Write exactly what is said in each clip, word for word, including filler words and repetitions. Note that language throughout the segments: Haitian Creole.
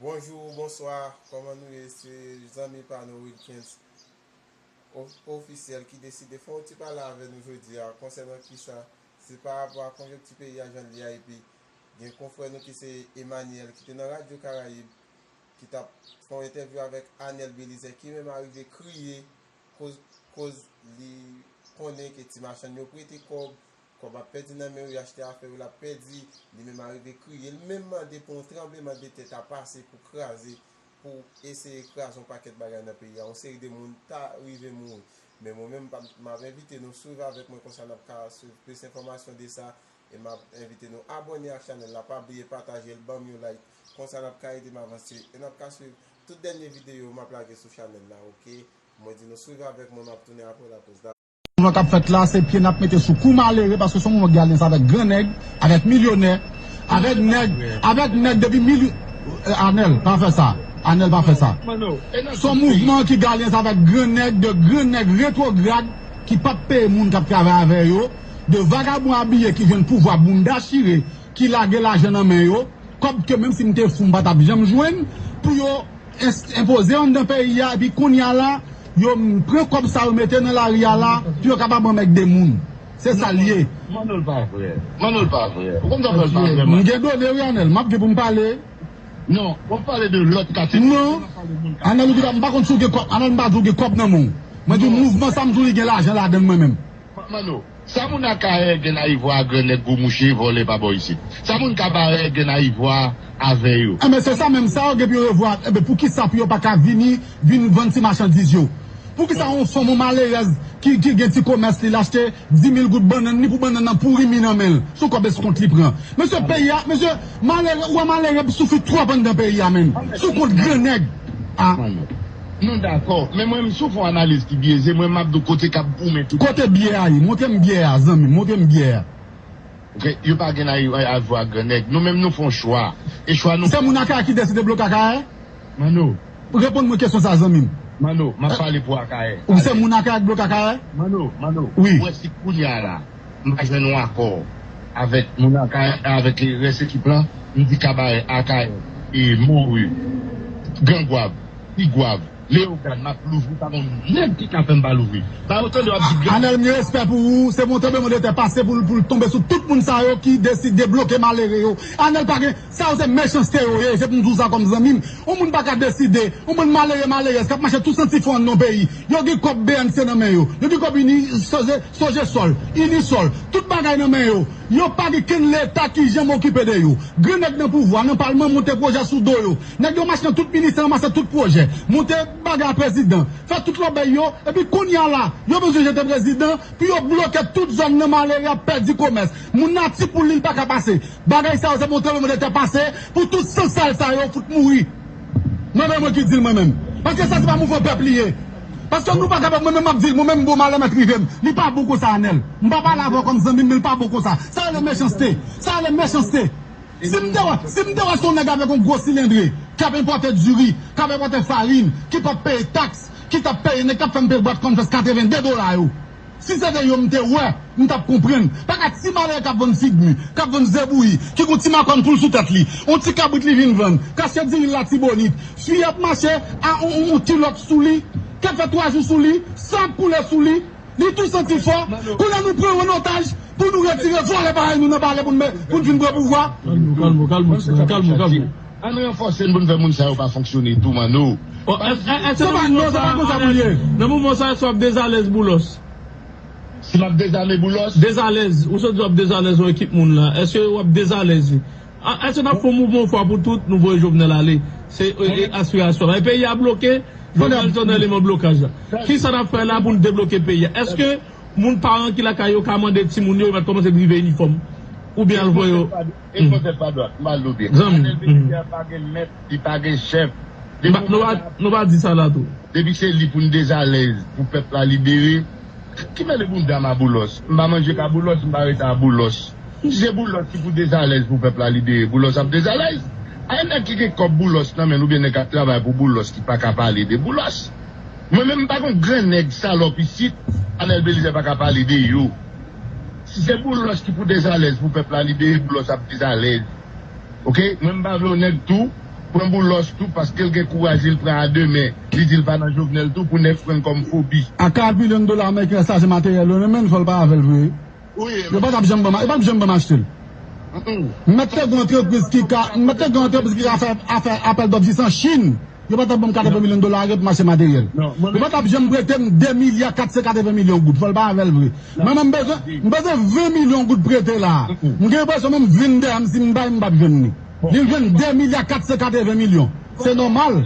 Bonjou, bonswa, kòman nou ye? Se zanmi pa nou Wilkens Of- Ofisyèl ki deside fè yon ti pale avè nou jodi a konsènan kisa? Se pa rapò a konjonkti peyi a jan l ye a, epi gen konfrè nou ki se Emmanuel ki te nan Radyo Karayib ki t ap fè yon entèvyou avèk Anel Belizaire ki menm arive kriye koz, koz li konnen ke ti machann yo prete kòb, kòb ap pèdi nan men yo, yo achte afè yo, l ap pèdi, li menm arive kriye, li menm mande pou yon tranblemanntè ta pase pou kraze, pou eseye kraze yon pakèt bagay nan peyi a, yon seri de moun ta rive mouri. Men mwen menm, m ap envite nou swiv avèk mwen, konsa n ap ka swiv plis enfòmasyon de sa, e m ap envite nou abòne ak chanèl la, pa bliye pataje l, ban m yon like, konsa n ap ka ede m avanse, e n ap ka swiv tout dènye videyo m ap lage sou chanèl la, oke? Mwen di nou swiv avèk mwen, m ap tounen apre lapoz la. Mouvman k ap fèt la, se pye n ap mete sou kou malere, paske se yon mouvman ki gen alyans avèk gran nèg, avèk milyonè, avèk nèg, avèk nèg depi milyon. Anèl, pa fè sa. Anèl, pa fè sa. Se yon mouvman ki gen alyans avèk gran nèg, de gran nèg retwograd ki p ap peye moun k ap travay avè yo, de vagabon abiye ki jwenn pouvwa bounda chire, ki lage lajan nan men yo, kòb ke menm si m te fou m pa t ap janm jwenn, pou yo enpoze anndan peyi a, epi kounye a la, yo pran kòb sa yo mete nan lari a la, pou yo kapab anmègde moun. Se sa l ye. Manno, l pa vrè. Manno, l pa vrè. Ou konn sa fè l pa vrè? M gen done wi, Anèl, m ap gen pou m pale. Non, w ap pale de lòt kategori. Non. Anèl, ou di m pa konn si w gen kòb, Anèl, m pa di w gen kòb nan men w. Mwen di w mouvman sa m di w li gen lajan ladan l mwen menm. Manno, sa moun Akayè gen nan ivwa a, gran nèg gwo mouche vòlè pa bò isit? Sa moun Kabarè gen nan ivwa a avè yo? Enben, se sa menm sa yo gen pou yo revwa. Enben, poukisa pou yo pa ka vini, vin vann ti machandiz yo? Poukisa yon fanm, yon malerèz ki, ki gen ti komès li, l achte dis mil goud bannann li pou bannann nan pouri mi nan men l? Se yon kòb eskont li pran. Mesye, peyi a, mesye, malere, ou wè malere ap soufri twòp anndan peyi a, menn. Sou kont gran nèg. A. Nou dakò, men mwen, m sou fè yon analiz ki byeze, mwen, m ap di w kote k ap goumen tout. Kote byè a ye? Montre m byè a, zanmi m, montre m byè a. Ok, yo pa gen nan ivwa ak gran nèg. Nou menm, nou fè yon chwa. E chwa nou. Se moun Akayè ki deside bloke Akayè? Manno. Reponn mwen kesyon sa, zanmi m. Manno, m ap pale pou Akayè. Ou se moun Akayè k bloke Akayè? Manno, Manno, wi. Ou wè si kounye a la, m pa jwenn yon akò avèk moun Akayè, avèk rès ekip lan, m di Kabarè, Akayè, e Mori, Gran Gwav, Ti Gwav, Leyogàn, m ap louvri, pa gon nèg ki ka fè m pa louvri. Pa yo tande w ap di gran. Anèl, m gen respè pou ou, se bon tranblemanntè pase pou l, pou l tonbe sou tout moun sa yo ki deside bloke malere yo. Anèl pa gen, sa yo se mechanste yo ye, se pou m di w sa kòm zanmi m. Yon moun pa ka deside, yon bann malere, malerèz k ap mache tou santi fò anndan yon peyi. Yo gen kòb B N C nan men yo. Yo gen kòb ini, soje, soje sòl, ini sòl. Tout bagay nan men yo. Yo pa gen kenn leta ki janm okipe de yo. Gran nèg nan pouvwa, nan palman, monte pwojè sou do yo. Nèg yo mache nan tout ministè, ranmase tout pwojè. Monte bagay a prezidan. Fè tout lòbèy yo. Epi kounye a la, yo bezwen jete prezidan pou yo bloke tout zòn nan malere ap pèdi komès. Moun nan ti poul li, li pa ka pase. Bagay sa yo se pou tranblemanntè pase, pou tout san sal sa yo fout mouri. Mwen menm, mwen ki di l mwen menm. Paske sa se pa mouvman pèp li ye. Paske nou pa kapab, mwen menm m ap di l, mwen menm bon malè mèt rive m. Li pa bon konsa, Anèl. M pa pale avè w kòm zanmi m, men li pa bon konsa. Sa rele mechanste. Sa rele mechanste. Si m te wè, si m te wè se yon nèg avèk yon gwo silendre k ap enpòte diri, k ap enpòte farin, ki p ap peye taks, ki t ap peye nèg k ap fè m peye bwat kònflèks katrevende dola yo. Si se te yo m te wè, m t ap konprann. Pa ka ti malere k ap vann figmi, k ap vann zebouyi, ki gon ti makòn poul sou tèt li, on ti kabrit li vin vann, k achte diri l Latibonit, fi ap mache a on, on, on kilòt sou li, k ap fè twa jou sou li, san poule sou li, li tou santi fò. Kounye a nou pran yo an otaj pou nou retire vòlè parèy nou nan palè pou n, pou n vin pran pouvwa. Kalme w, kalme w, kalme w, ti nèg, kalme w, kalme w. Ann ranfòse n pou n fè moun sa yo pa fonksyone tou, Manno. Bon, èske, èske nan mouvman sa, nan mouvman sa, èske w ap dezalèz Boulos? Si m ap dezame Boulos? Dezalèz. Ou sot di w ap dezalèz yon ekip moun la. Èske w ap dezalèz li? A, èske n ap fè yon mouvman yon fwa pou tout, nou voye Jovenel ale? Se, e, e, aspirasyon la. E peyi a bloke, Jovenel se yon eleman blokaj la. Kisa n ap fè la pou n debloke peyi a? Èske moun paran ki lakay yo ka mande timoun yo, yo mèt kòmanse drive inifòm? Oubyen al voye yo? E pwofèt pa dwat, m pa lobye. Zanmi m. Anèl Belizaire pa gen mèt, li pa gen chèf. Nou pa, nou pa di sa la tou. Depi se li pou n dezalèz, pou pèp la libere, ki mele bounda m a Boulos? M pa manje ka Boulos, m pa rete a Boulos. Si se Boulos ki pou dezalèz pou pèp la libere, Boulos ap dezalèz. Ay nèg ki gen kòb Boulos nan men l oubyen nèg k ap travay pou Boulos ki pa ka pale de Boulos. Mwen menm m pa gon gran nèg salòp isit, Anèl Belizaire pa ka pale de yo. Si se Boulos ki pou dezalèz pou pèp la libere, Boulos ap dezalèz. Oke? Mwen m pa vle yon nèg tou. Pran Boulos tou, paske l gen kouraj li, l pran a de men. Li di l pa nan Jovenel tou pou nèg pran l kòm fobi. A kat milyon dola ameriken sa se materyèl yo renmen, fò l pa avè l vre. Wi, yo pa t ap janm ban m, yo pa t ap janm ban m achte l. M mèt te gen yon antrepriz ki ka, m mèt te gen yon antrepriz ki ka fè, fè apèl dòf jis an Chin. Yo pa t ap ban m katreven milyon dola pou m achte materyèl. Yo pa t ap janm prete m de milya kat san katreven milyon goud. Fò l pa avè l vre. Mwen menm m bezwen, m bezwen ven milyon goud prete la. M gen enpresyon menm vin dèyè m, si m bay m p ap jwenn li. Li jwenn de milya kat san katreven milyon. Se nòmal.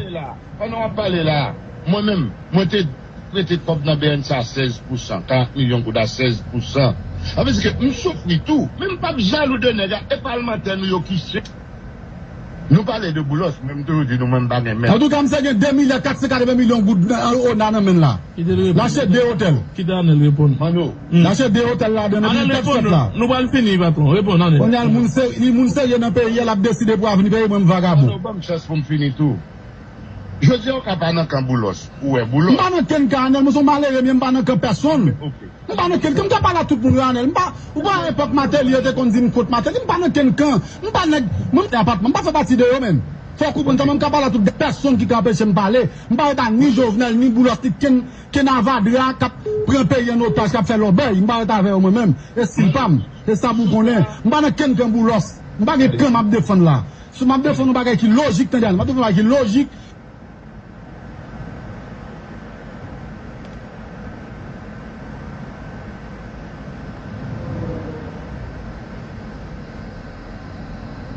Pandan w ap pale la, mwen menm, mwen te prete kòb nan B N C a sèz pousan, karant milyon goud a sèz pousan. Sa vle di ke m soufri tou, men m p ap jalou de nèg la, e palmantè nou yo ki se. Nou pale de Boulos, men m toujou di nou, mwen m pa gen men. Antouka, misye gen de milya kat san katreven milyon goud nan, an ona nan men l la. L achte de otèl. Kite Anèl reponn. Mano. L achte de otèl ladan nan Anèl, reponn nou. Nou pral fini, patwon. Reponn, Anèl. Kounye a, moun se, li moun serye nan peyi a, l ap deside pou avni peyi, mwen m vagabon. Mano, ban m chans pou m fini tou. Jodi a, ou ka pa nan kan Boulos. Ou wè Boulos. M pa nan kenn kan Anèl, mwen se yon malere, men m pa nan kan pèsonn. M pa nan kenn kan, m ka pale a tout moun, Anèl. M pa, ou pa epòk Mateli, yo te konn di m kont Mateli, m pa nan kenn kan. M pa nèg, mwen m te apatman, m pa fè pati de yo menm. Fò w konprann sa, mwen m ka pale a tout, gen pèsonn ki ka anpeche m pale. M pa rete a ni Jovenel, ni Boulos, ni kenn, kenn avadra k ap pran peyi an otaj, k ap fè lòbèy. M pa rete avè yo mwen menm. E stil pa m. E sa pou w konnen. M pa nan kenn kan Boulos. M pa gen kan m ap defann la. Si m ap defann yon bagay ki lojik, tande a, m ap defann yon bagay ki lojik.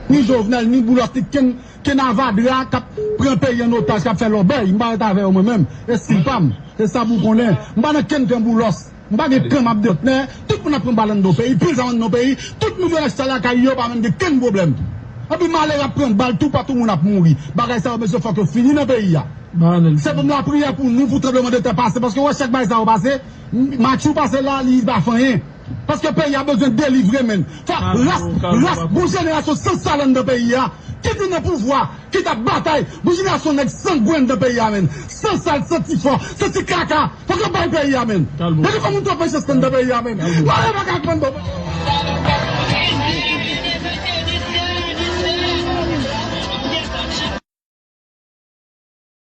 Ni Jovenel, ni Boulos, ni kenn, kenn avadra k ap pran peyi an otaj, k ap fè lòbèy. M pa rete avè yo mwen menm. E stil pa m. E sa pou w konnen. M pa nan kenn kan Boulos. M pa gen kan m ap depòte. Tout moun ap pran bal anndan peyi, pil zam anndan peyi, tout milyonè sal lakay yo pa menm gen kenn pwoblèm. Epi malere ap pran bal toupatou, moun ap mouri. Bagay sa yo, mesye, fòk yo fini nan peyi a. Se pou m lapriyè pou nou, pou tranblemanntè pase, paske wè chak bagay sa yo pase, Matjou pase la, li pa fè anyen. Paske peyi a bezwen delivre, menm. Fòk ras, ras, bon jenerasyon san sal anndan peyi a, ki vin nan pouvwa, ki t ap batay pou jenerasyon nèg sangwen nan peyi a, menm. San sal, santi fò, santi kaka. Fòk yo bay peyi a, menm. Depi fò moun twò pechans nan peyi a, menm. Mwen pa ka konprann bon.